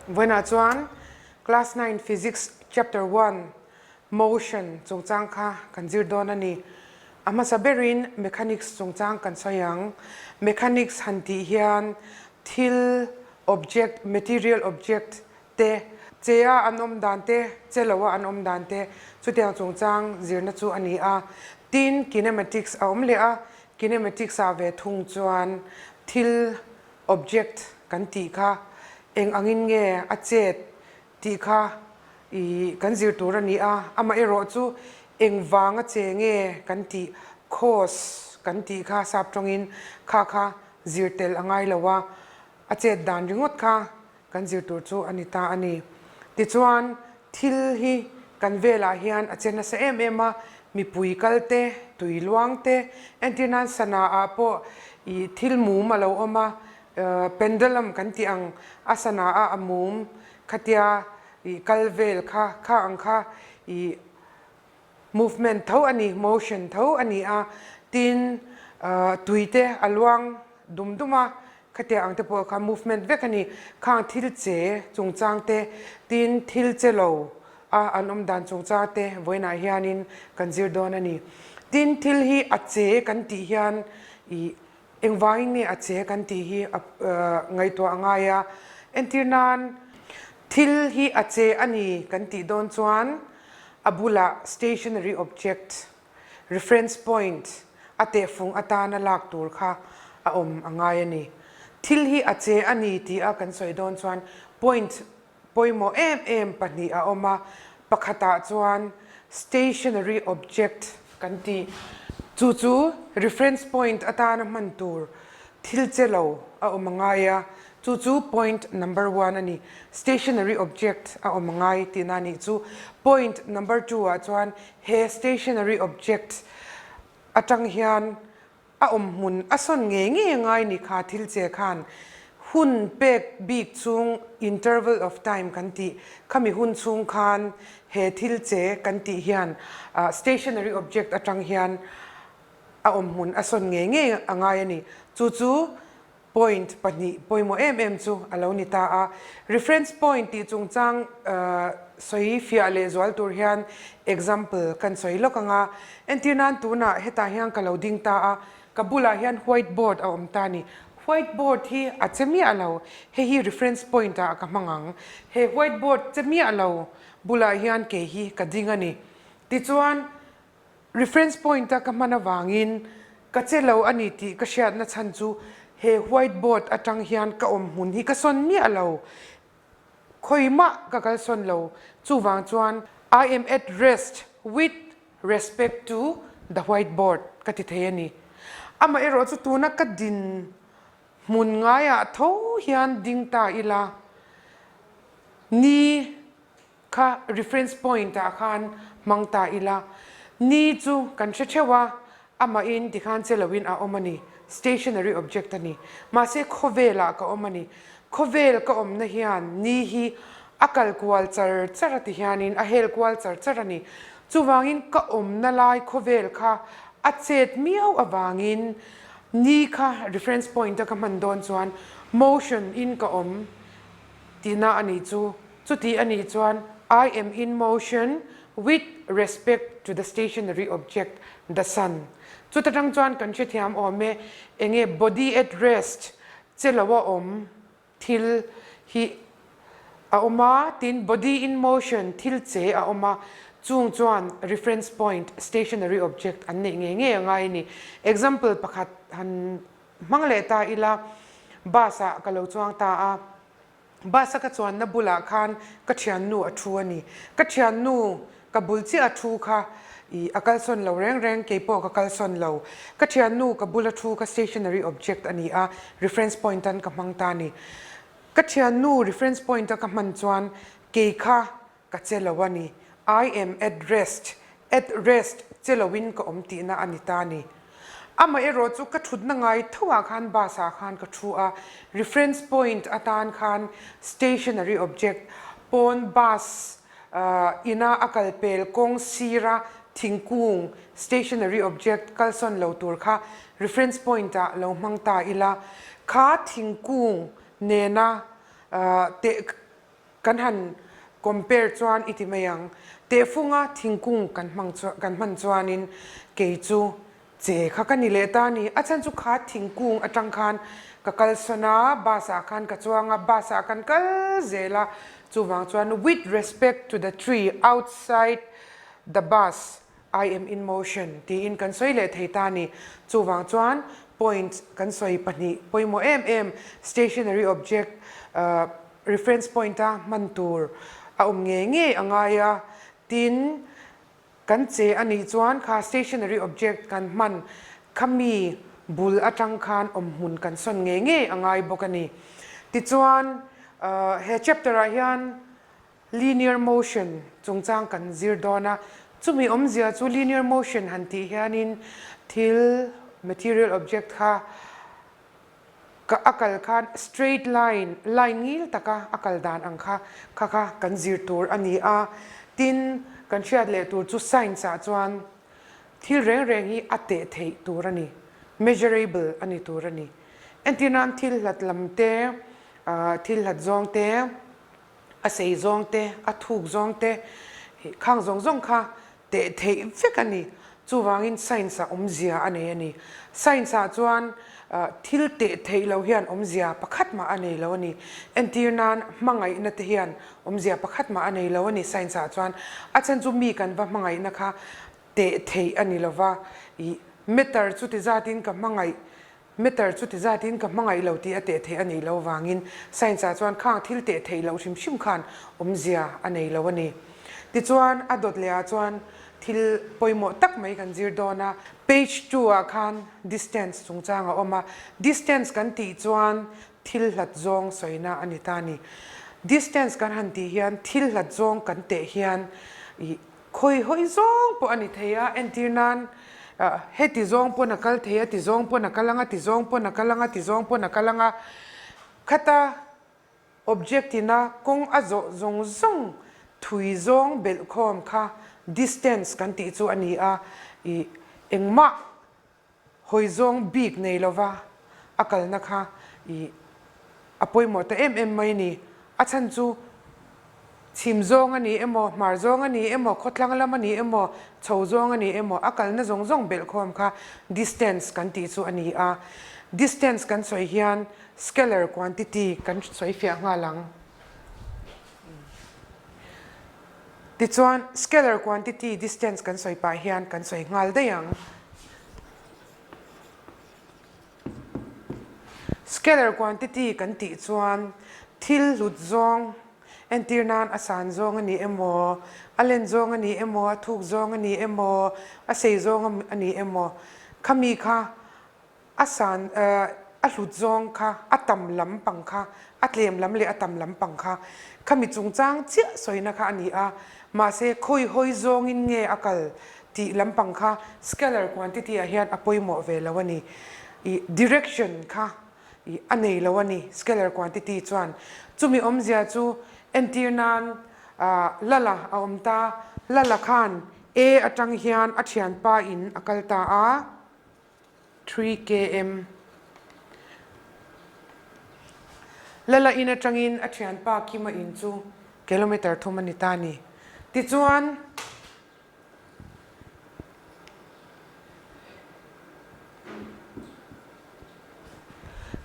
Vawiinah chuan Class 9 Physics Chapter 1 Motion chungchang kha kan zir dawn a ni. A hmasa berin Mechanics chungchang kan sawi ang. Mechanics han tih hian thil, object, material object te, che a an awm dan te, che lo a an awm dan te chutiang chungchang zirna chu a ni a. Tin, Kinematics a awm leh a, Kinematics ah ve thung chuan thil, object, kan tih kha eng angin nge a chet tih kha i kan zir tur a ni a, amaherawh chu eng vanga che nge kan tih, cause, kan tih kha sap tawngin kha kha zir tel a ngai lo a, a chet dan ringawt kha kan zir tur chu a ni ta a ni. Tichuan, thil hi kan velah hian a che nasa em em a, mipui kal te, tui luang te, entir nan sana ah pawh ih thil mum a lo awm a, pendulum kan tih ang a sana a a mum khatia ih kal vel kha, kha ang kha ih movement tho a ni, motion tho a ni a, tin tui te a luang dum dum a, khatiang ang te pawh kha movement vek a ni, khang thil che chungchang te, tin thil che lo a an awm dan chungchang te vawiinah hianin kan zir dawn a ni. Tin thil hi a che kan tih hian ih Engvangin nge a che kan tih hi a ngaihtuah a ngai a, entir nan thil hi a che a ni kan tih dawn chuan a bulah stationary object, reference point, a tehfung atana lak tur kha a awm a ngai a ni. Thil hi a che a ni tih a kan sawi dawn chuan point Pawimawh em em pahnih a awm a, pakhatah chuan stationary object kan tih, chu chu reference point atana hman tur thil che lo a awm a ngai a, chu chu point number one a ni. Stationary object a awm a ngai tihna a nih chu. Point number two ah chuan he stationary object atang hian A awm hmun a sawn ngei ngei a ngai ni kha thil che khan hun pek bik chung interval of time kan tih khami hun chhung khan he thil che kan tih hian stationary object atang hian a awm hmun a sawn ngei ngei a ngai a ni. Chu chu Point pahnih pawimawh em em chu a lo ni ta a. Reference point tih chungchang sawi fiah leh zual tur hian example kan sawi lawk ang a. Entir nan tunah hetah hian ka lo ding ta a, ka bulah hian white board a awm ta a ni. White board hi a che miah lo, hei hi reference point ah ka hmang ang. He white board che miah lo bulah hian kei hi ka ding a ni. Tichuan. Reference point a ka hman avangin ka che lo a ni tih ka hriatna chhan chu he white board atang hian ka awm hmun hi ka sawn miah lo, khawimah ka kal sawn lo. Chuvang chuan I am at rest with respect to the white board ka ti thei a ni. Amaherawh chu tuna ka din hmun ngaiah tho hian ding ta ila ni. Kha reference point ah khan hmang ta ila, ni chu kan hre theuh a, amahin tikhan che loin a awm a ni, stationary object a ni. Mahse khawvelah ka awm a ni. Khawvel ka awmna hian ni hi a kal kual char char a ti hianin a hel kual char char a ni. Chuvangin ka awmna lai khawvel kha a chet miau avangin ni kha reference point a ka hman dawn chuan motion in ka awm tihna a ni chu. Chuti a nih chuan I am in motion with respect to the stationary object, the sun. Chuta tang chuan kan hrethiam awm e, enge body at rest che lo a awm thil hi a awm a, tin body in motion thil che a awm a, chung chuan reference point, stationary object an neih ngei ngei a ngai a ni. Example pakhat han hmang leh ta ila, bus ah ka lo chuang ta a. Bus a ka chuanna bulah khan ka thiannu a thu a ni. Ka thiannu ka bul chiah a thu kha ih a kalsawn lo reng reng, kei pawh ka kalsawn lo. Ka thiannu ka bula thu kha stationary object a ni a, reference point an ka hmang ta a ni. Ka thiannu reference point a ka hman chuan kei kha Ka che lo a ni. I am at rest, at rest, che loin ka awm tihna a ni ta a ni. Amah erawh chu ka thutna ngai thoah khan bus ah khan ka thu a, reference point atan khan stationary object, pawn bus ina a kal pel kawng sira thingkung stationary object kalsawn lo tur kha reference point ah lo hmang ta ila, kha thingkung nena teh. Kan han compare chuan i ti mai ang. Tehfunga thingkung kan hmang kan hman chuanin kei chu che kha ka ni leh ta a ni. A chhan chu kha thingkung atang khan ka kalsawn a, bus ah khan ka chuang a, bus ah kan kal zel a, chuvang chuan with respect to the tree outside the bus I am in motion tiin kan sawi leh thei ta a ni. Chuvang chuan point kan sawi pahnih pawimawh em em stationary object reference point a hman tur a awm ngei ngei a ngai a, tin kan che a nih chuan kha stationary object kan hman khami bul atang khan awmhmun kan sawn ngei ngei a ngai bawk a ni. Tichuan he chapter ah hian Linear motion chungchang kan zir dawn a, chumi awmzia chu linear motion han tih hianin thil, material object, kha ka a kal khan straight line, line ngil taka a kal dan ang kha kha kha kan zir tur a ni a. Tin, kan hriat leh tur chu science ah chuan thil reng reng hi a teh theih tur a ni, measurable a ni tur a ni. Entir nan thil hlat lam te, thil hlat zawng te, A sei zawng te, a thuk zawng te, khang zawng zawng kha teh theih vek a ni. Chuvangin science ah awmzia a nei a ni. Science ah chuan thil teh theih lo hian awmzia pakhat mah a nei lo a ni. Entir nan hmangaihna te hian awmzia pakhat mah a nei lo a ni science ah chuan. A chhan chu mi kan va hmangaihna kha teh theih a ni lova, ih meter chu ti zatin ka hmangaih Meter chu ti zatin ka hmangaih lo tih a teh theih a nih loh vangin science ah chuan khang thil teh theih loh hrim hrim khan awmzia a nei lo a ni. Tichuan a dawt leh ah chuan thil pawimawh tak mai kan zir dawn a, page two ah khan distance chungchang a awm a, distance kan tih chuan thil hlat zawng sawina a ni ta a ni. Distance kan han tih hian thil hlat zawng kan teh hian ih Khawi hawi zawng pawh a ni thei a, entir nan heti zawng pawn a kal thei a, ti zawng pawn a kal ang a, ti zawng pawn a kal ang a, ti zawng pawn a kal ang a, khata object ina kawng a zawh zawng zawng thui zawng belhkhawm kha distance kan tih chu a ni a, ih engmah Hawi zawng bik nei lova a kalna kha i a pawimawh ta em em mai ni. A chhan chu chhim zawng a ni emaw, hmar zawng a ni emaw, khawthlang lam a ni emaw, chho zawng a ni emaw, a kalna zawng zawng belhkhawm kha distance kan tih chu a ni a. Distance kan sawi hian scalar quantity kan sawi fiah nghal ang. Tichuan, scalar quantity distance kan sawi pah hian kan sawi nghal daih ang. Scalar quantity kan tih chuan thil hlut zawng, entir nan a san zawng a ni emaw, a len zawng a ni emaw, a thuk zawng a ni emaw, a sei zawng a ni emaw, khami kha A san a hlut zawng kha, a tam lam pang kha, a tlem lam leh a tam lam pang kha, khami chungchang chiah sawina kha a ni a, mahse khawi hawi zawngin nge a kal tih lam pang kha scalar quantity ah hian a pawimawh ve lo a ni. I direction kha i a nei lo a ni scalar quantity chuan. Chumi awmzia chu entir nan Lala a awm ta, Lala khan A atang hian a thianpa in a kal ta a. 3KM Lala in atangin a thianpa Kima in chu kilometer thum a ni ta a ni. Tichuan,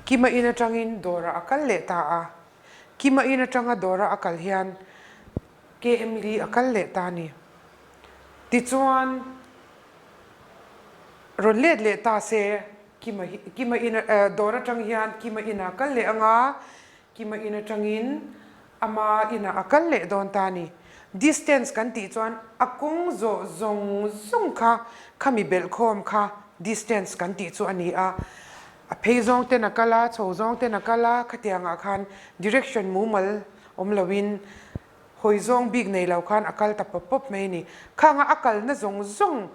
Kima in atangin dawrah a kal leh ta a. Kima in atanga dawra a kal hian KM li a kal leh ta a ni. Tichuan, Rawn let leh ta se, Kima hi, Kima in a, dawr atang hian Kima inah a kal leh ang a, Kima in atangin ama inah a kal leh dawn ta a ni. Distance kan tih chuan a kawng zawh zawng zawng kha, khami belhkhawm kha distance kan tih chu a ni a. A phei zawng ten a kal a, chho zawng ten a kal a, khatiangah khan direction mumal awm loin Hawi zawng bik nei lo khan a kal ta pawp pawp mai a ni. Khanga a kalna zawng zawng,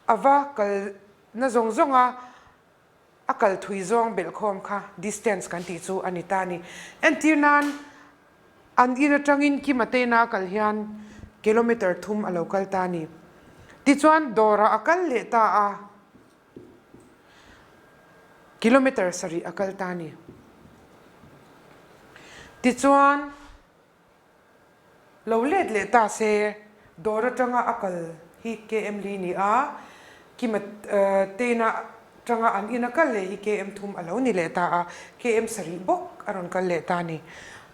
a va kalna zawng zawnga a kal thui zawng belhkhawm kha distance kan tih chu a ni ta a ni. Entir nan an in atangin Kima Tena a kal hian kilometer thum a lo kal ta a ni. Tichuan dawrah a kal leh ta a, kilometer sarih a kal ta a ni. Tichuan. Lo let leh ta se, dawr atanga a kal hi KM li ni a, Kima teina atanga an ina kal leh hi KM thum a lo ni leh ta a, KM sarih bawk a rawn kal leh ta a ni.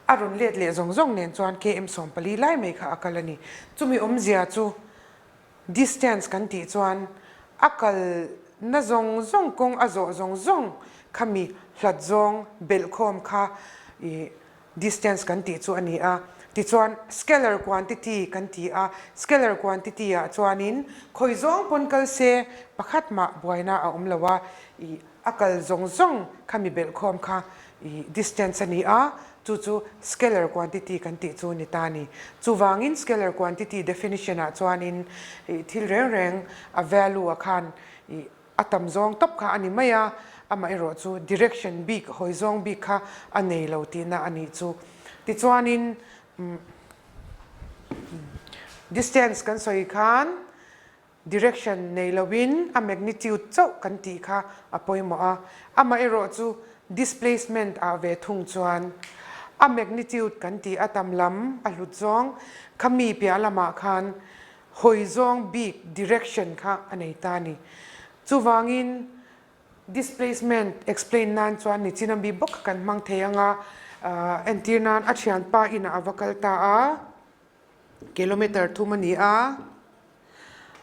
A rawn let leh zawng zawng nen chuan KM 14 lai mai kha a kal a ni. Chumi awmzia chu distance kan tih chuan a kal na zawng zawng kawng a zawh zawng zawng khami hlat zawng belhkhawm kha ih Distance kan tih chu a ni a. Tichuan, scalar quantity kan ti a, scalar quantity ah chuanin khawi zawng pawn kal se pakhat mah buaina a awm lo a, ih a kal zawng zawng kha mi belhkhawm kha ih distance a ni a, chu chu scalar quantity kan tih chu ni ta a ni. Chuvangin scalar quantity definition ah chuanin ih thil reng reng a value ah khan ih A tam zawng tawp kha a ni mai a, amaherawh chu direction bik, hawi zawng bik kha a nei lo tihna a nih chu. Tichuanin distance kan sawi khan direction nei loin a magnitude chauh kan tih kha a pawimawh a, amaherawh chu displacement ah ve thung chuan a magnitude kan tih a tam lam a hlut zawng kha mi piah lamah khan hawi zawng bik direction kha a nei ta a ni. Chuvangin displacement explain nan chuan nichin a mi bawk kha kan hmang thei ang a, entir nan a thianpa inah a va kal ta a, kilometer thum a ni a,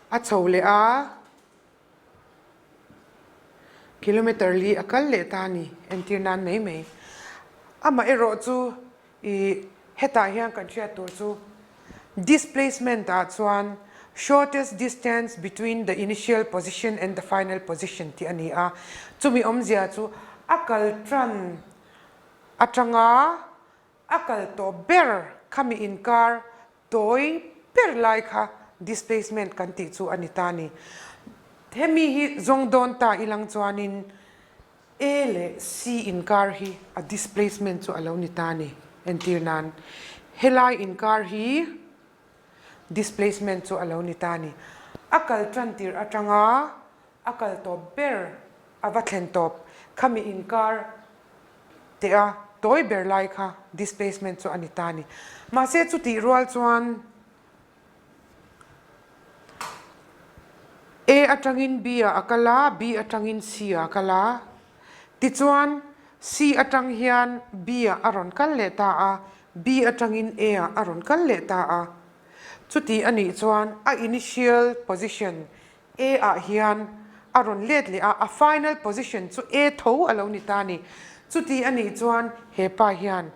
a chho leh a, kilometer li a kal leh ta a ni, entir nan mai mai. Amaherawh chu I hetah hian kan hriat tur chu displacement ah chuan shortest distance between the initial position and the final position tih a ni a, chumi awmzia chu a kal tan atanga a kal tawp ber khami inkar tawi ber lai kha displacement kan tih chu a ni ta a ni. Hemi hi zawng dawn ta ilang chuanin A leh C inkar hi a displacement chu a lo ni ta a ni. Entir nan, helai inkar hi displacement chu a lo ni ta a ni. A kal tan tir atanga a kal tawp ber a va thlen tawp khami inkar teh a tawi ber lai kha displacement chu a ni ta a ni. Mahse chutih rual chuan A atangin B ah a kal a, B atangin C ah a kal a. Tichuan, C atang hian B ah a rawn kal leh ta a, B atangin A ah a rawn kal leh ta a. Chuti a nih chuan a initial position A ah hian a rawn let leh a, a final position chu A tho a lo ni ta a ni. Chuti a nih chuan he pa hian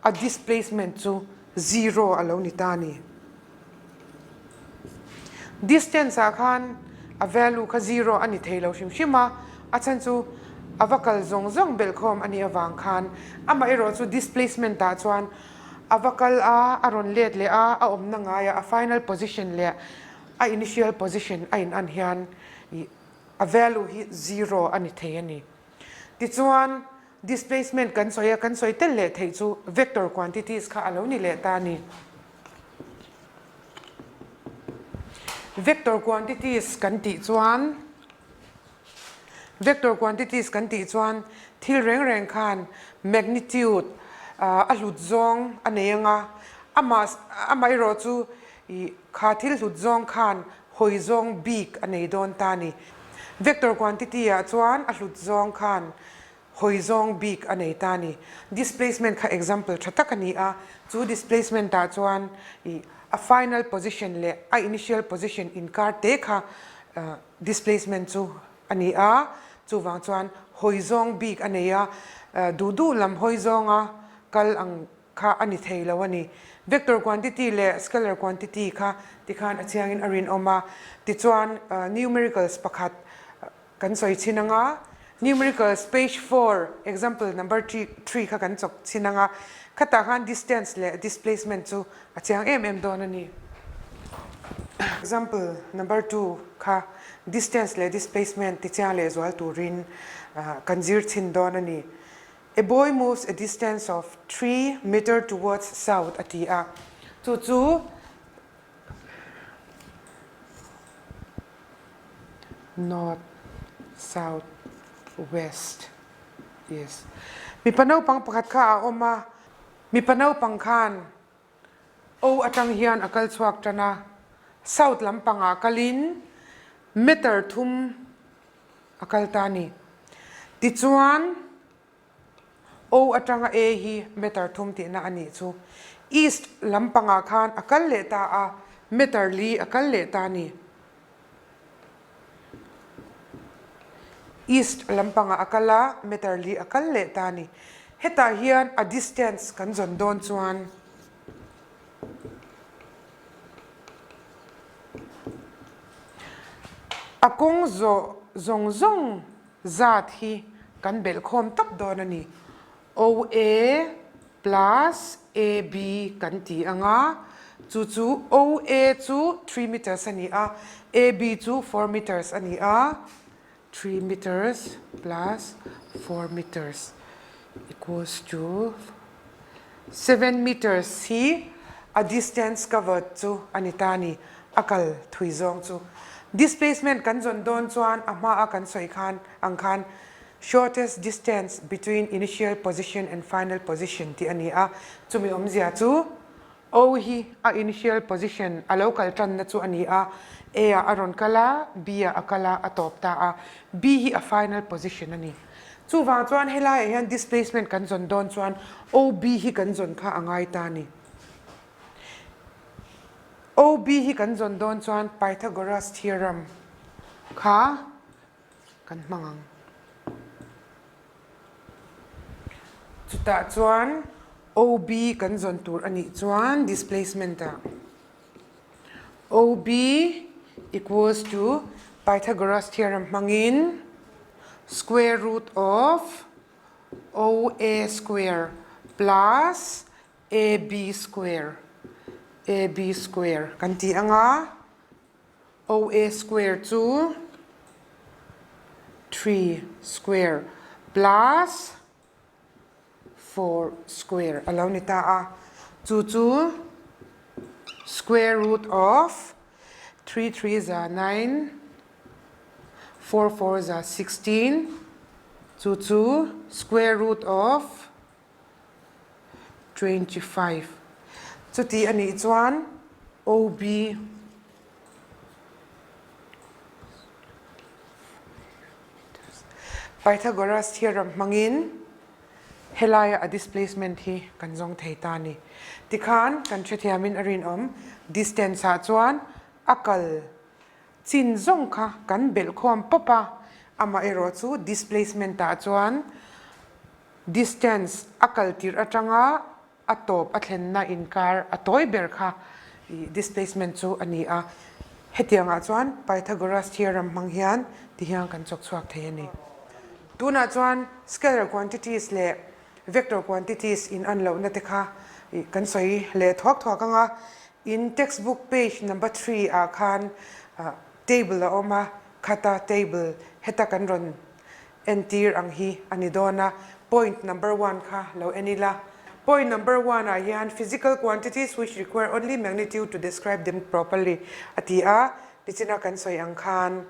a displacement chu zero a lo ni ta a ni. Distance ah khan a value kha zero a ni thei lo hrim hrim a, a chhan chu a va kal zawng zawng belhkhawm a nih avang khan amaherawh chu displacement ah chuan a va kal a, a rawn let leh a, a awmna ngaia a final position leh a initial position a in an hian ih a value hi zero a ni thei a ni. Tichuan displacement kan sawi a, kan sawi tel leh theih chu vector quantities kha a lo ni leh ta a ni. Vector quantities kan tih chuan Vector quantities kan tih chuan thil reng reng khan magnitude a hlut zawng a nei ang a, amah amaherawh chu ih kha thil hlut zawng khan hawi zawng bik a nei dawn ta a ni. Vector quantity ah chuan a hlut zawng khan hawi zawng bik a nei ta a ni. Displacement kha example tha tak a ni a, chu displacement ah chuan ih a final position leh a initial position inkar te kha Displacement chu a ni a, chuvang chuan hawi zawng bik a nei a, duh duh lam hawi zawnga kal ang kha a ni thei lo a ni. Vector quantity leh scalar quantity kha tikhan a chiangin a rinawm a, tichuan numericals pakhat kan sawi chhin ang a, numericals page four example number three kha kan chawk chhin ang a, khatah khan distance leh displacement chu A chiang em em dawn a ni. Example number two kha distance leh displacement ti chiang leh zual turin kan zir chhin dawn a ni. A boy moves a distance of three meter towards south a ti a, chu chu north, south, west, east. Mipa naupang pakhat kha a awm a, mipa naupang khan. O atang hian a kal chhuak tan a, south lampangah kalin meter thum a kal ta a ni. Tichuan, O atanga A hi meter thum tihna a nih chu. East lampangah khan a kal leh ta a, meter li a kal leh ta a ni. East lampangah a kal a, meter li a kal leh ta a ni. Hetah hian a distance kan zawn dawn chuan. A kawng zawh zawng zawng zat hi kan belh khawm tawp dawn a ni. OA plus AB kan ti ang a, chu chu OA chu three meters a ni a, AB chu four meters a ni a, three meters plus four meters equals to seven meters hi a distance covered chu a ni ta a ni, a kal thui zawng chu. Displacement kan zawn dawn chuan a hma a kan sawi khan ang khan shortest distance between initial position and final position tih a ni a, chumi awmzia chu O hi a initial position a lo kal tanna chu a ni a, A ah a rawn kal a, B ah a kal a, a tawp ta a, B hi a final position a ni. Chuvang chuan helaiah hian displacement kan zawn dawn chuan OB hi kan zawn kha a ngai ta a ni. OB hi kan zawn dawn chuan Pythagoras theorem kha kan hmang ang. Chutah chuan OB kan zawn tur a nih chuan displacement ah OB equals to Pythagoras theorem hmangin square root of OA square plus AB square AB square kan ti ang a. OA square chu 3 square plus 4 square a lo ni ta a. Chu chu square root of 3 3 za 9, 4 4 za 16, chu chu square root of 25. Chuti a nih chuan OB Pythagoras theorem hmangin helaia a displacement hi kan zawng thei ta a ni. Tikhan kan hrethiamin a rinawm distance ah chuan a kal chin zawng kha kan belh khawm pawp a, amaherawh chu displacement ah chuan Distance a kal tirh atanga a tawp a thlenna inkar a tawi ber kha displacement chu a ni a. Hetiangah chuan Pythagoras theorem hmang hian ti hian kan chawk chhuak thei a ni. Tunah chuan scalar quantities leh vector quantities in an lohna te kha kan sawi leh thuak thuak ang a. In textbook page number three ah khan table a awm a, khata table heta kan rawn Entir ang hi a ni dawn a, point number one kha lo en ila. Point number one ah hian physical quantities which require only magnitude to describe them properly a ti a, nichina kan sawi ang khan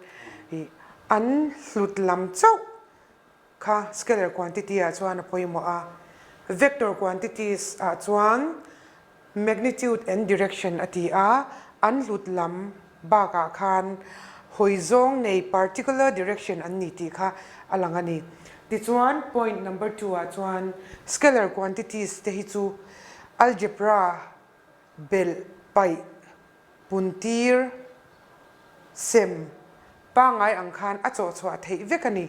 ih an hlut lam chauh kha scalar quantity ah chuan a pawimawh a, vector quantities ah chuan Magnitude and direction a ti a, an hlut lam bakah khan hawi zawng nei particular direction an ni tih kha a lang a ni. Tichuan, point number two ah chuan scalar quantities te hi chu algebra belh paih puntir sem pangngai ang khan a chawh chhuah theih vek a ni.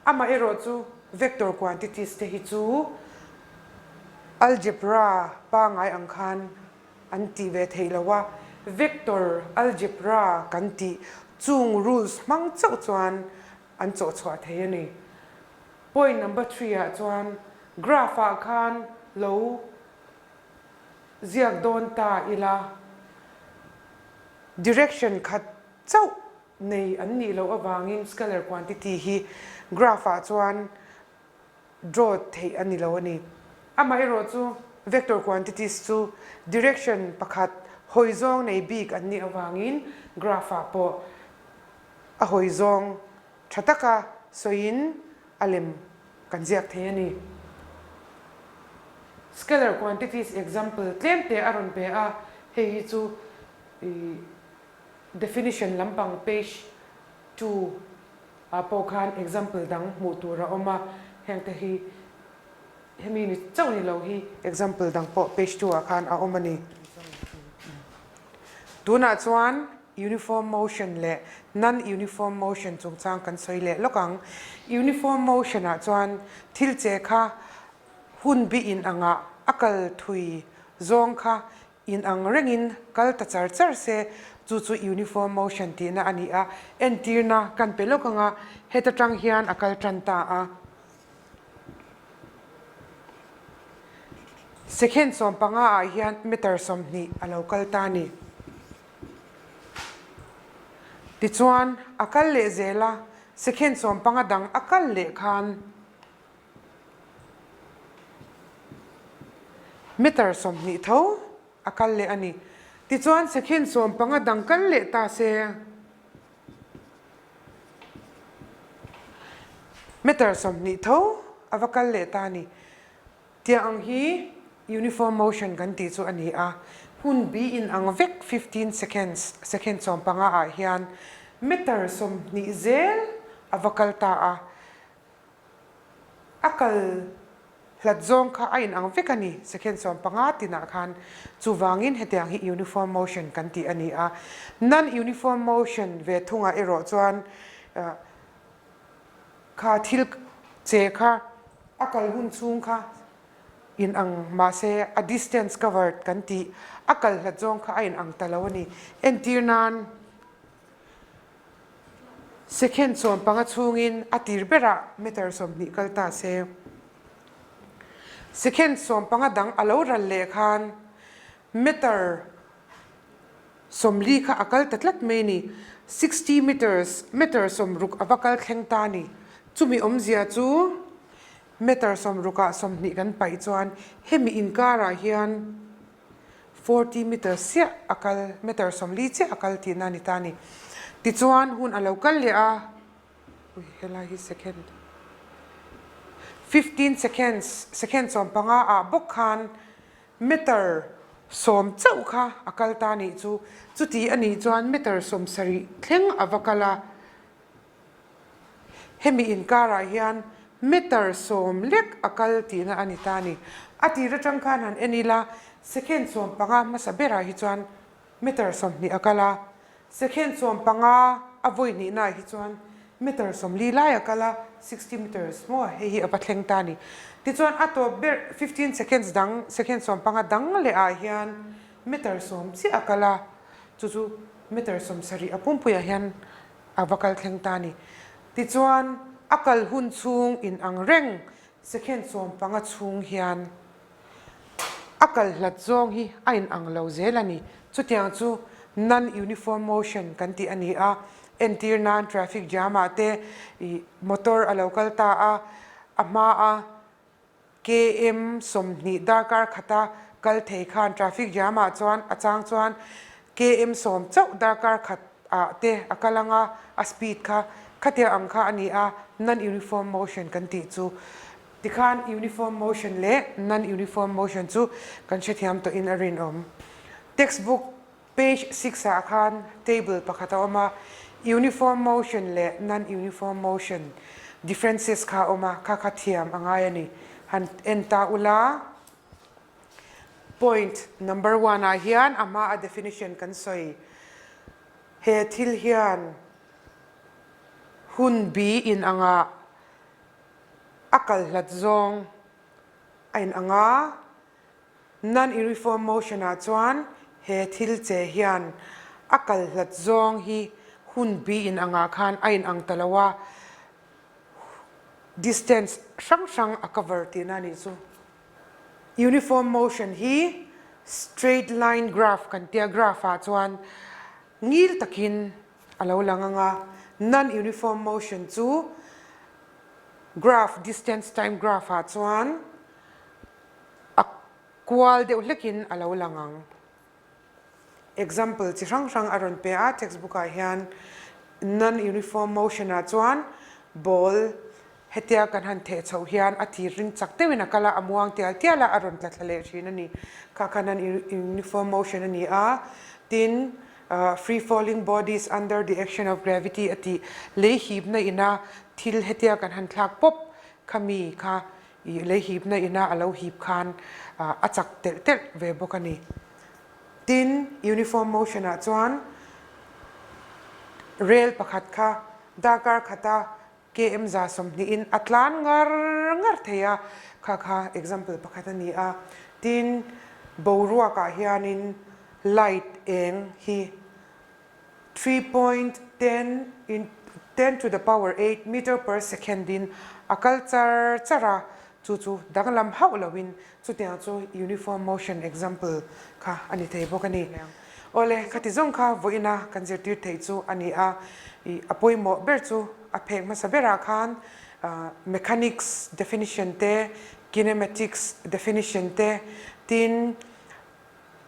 Amaherawh chu vector quantities te hi chu algebra pangngai ang khan an tih ve theih lo a, vector algebra kan tih chung rules hmang chauh chuan an chawh chhuah thei a ni. Point number three ah chuan graph ah khan lo ziak dawn ta ila direction khat chauh nei an nih loh avangin scalar quantity hi graph ah chuan draw theih a ni lo a ni. Amaherawh chu vector quantities chu direction pakhat hawi zawng nei bik an nih avangin graph ah pawh a hawi zawng tha taka sawiin a lem kan ziak thei a ni. Scalar quantities example tlem te a rawn pe a. Hei hi chu ih definition lampang page 2 ah pawh khan example dang hmuh tur a awm a, hengte hi hemi ni chauh ni lo hi example dang pawh page 2 ah khan a awm a ni. Tunah chuan uniform motion leh non-uniform motion chungchang kan sawi leh lawk ang. Uniform motion ah chuan thil che kha hun bi in angah a kal thui zawng kha in ang rengin kal ta char char se, chu chu uniform motion tihna a ni a, entirna kan pe lawk anga heta tang hian a kal tan ta a. Second 15 ah hian meter 20 a lo kal ta a ni. Tichuan a kal leh zel a, second 15 dang a kal leh khan Meter 20 tho a kal leh a ni. Tichuan second 15 dang kal leh ta se. Meter 20 tho a va kal leh ta a ni. Tiang ang hi uniform motion kan tih chu a ni a. Hun bi in ang vek 15 seconds, second 15 ah hian meter 20 zel a va kal ta a. A kal hlat zawng kha a inang vek a ni, second 15 tinah khan. Chuvangin hetiang hi uniform motion kan tih a ni a. Non-uniform motion ve thungah erawh chuan kha thil che kha a kal hun chhung kha inang mahse a distance covered kan tih a kal hlat zawng kha a inang ta lo a ni. Entir nan. Second 15 chhungin a tir berah meter 20 kal ta se. Second 15 dang a lo ral leh khan meter 40 kha a kal ta tlat mai a ni. 60 meters, meter 60 a va kal thleng ta a ni. Chumi awmzia chu meter 60 ah 20 kan paih chuan hemi inkarah hian 40 meter chiah a kal, meter 40 chiah a kal tihna a ni ta a ni. Tichuan hun a lo kal leh a, ui helai hi second, 15 seconds, second 15 ah bawk khan meter 10 chauh kha a kal ta a nih chu. Chuti a nih chuan meter 70 thleng a va kal a. Hemi inkarah hian meter 10 lek a kal tihna a ni ta a ni. A tir atang khan han en ila, second 15 hmasa berah hi chuan meter 20 a kal a, second 15 a vawi hnihnaah hi chuan meter 40 lai a kal a, 60 meters maw hei hi a va thleng ta a ni. Tichuan a tawp ber 15 seconds dang, second 15 dang leh ah hian meter 10 chiah a kal a, chu chu meter 70 a pumpuiah hian A va kal thleng ta a ni. Tichuan, a kal hun chhung in ang reng second 15 chhung hian a kal hlat zawng hi a in ang lo zel a ni. Chutiang chu non-uniform motion kan tih a ni a. Entir nan traffic jam ah te ih motor a lo kal ta a, a hma a KM 20 darkar khata kal thei khan traffic jam ah chuan a chang chuan KM 10 chauh darkar khat ah te a kal ang a, a speed kha khatiang ang kha a ni a, non-uniform motion kan tih chu. Tikhan uniform motion leh non-uniform motion chu kan hrethiam tawhin a rinawm. Textbook Page six ah khan table pakhat a awm a, uniform motion leh non-uniform motion differences kha a awm a, kha kha thiam a ngai a ni. Han en ta ula, point number one ah hian a hma a definition kan sawi. He thil hian hun bi in angah a kal hlat zawng a in ang a, Non-uniform motion ah chuan he thil che hian a kal hlat zawng hi hun bi in angah khan a in ang ta lo a, distance hrang hrang a cover tihna a nih chu. Uniform motion hi straight line graph kan tia graph ah chuan ngil takin a lo lang ang a, non-uniform motion chu graph distance time graph ah chuan A kual deuh hlekin a lo lang ang. Example chi hrang hrang a rawn pe a, textbook ah hian non-uniform motion ah chuan ball Hetia kan han theh chhoh hian a thir ring chak deuhin a kal a, a muang tial tial a, a rawn tla thla leh thin a ni. Kha khan an uniform motion a ni a, tin free falling bodies under the action of gravity a tih lei hipna ina thil hetia kan han thlak pawp khami kha ih lei hipna ina a lo hip khan a chak telh telh ve bawk a ni. Tin, uniform motion ah chuan rel pakhat kha darkar khata KM 120 in a tlan ngar ngar thei a, kha kha example pakhat a ni a. Tin, boruakah hianin light eng hi 3.10 in 10 to the power 8 meter per second in a kal char char a, chu chu danglam hauh loin Chutiang chu uniform motion example kha a ni thei bawk a ni. Awle, khati zawng kha vawiina kan zirtir theih chu a ni a, ih a pawimawh ber chu a phek hmasa berah khan mechanics definition te, kinematics definition te, tin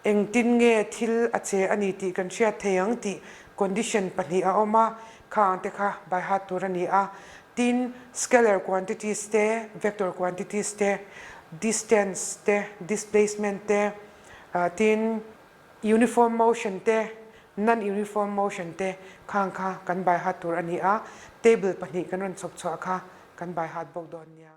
engtin nge thil a che a ni tih kan hriat thei ang tih condition pahnih a awm a, kha ang te kha by heart tur a ni a. Tin, scalar quantities te, vector quantities te, distance te, displacement te, tin uniform motion te, non-uniform motion te khang kha kan by heart tur a ni a, table pahnih kan rawn chhawp chhuah kha kan by heart bawk dawn nia.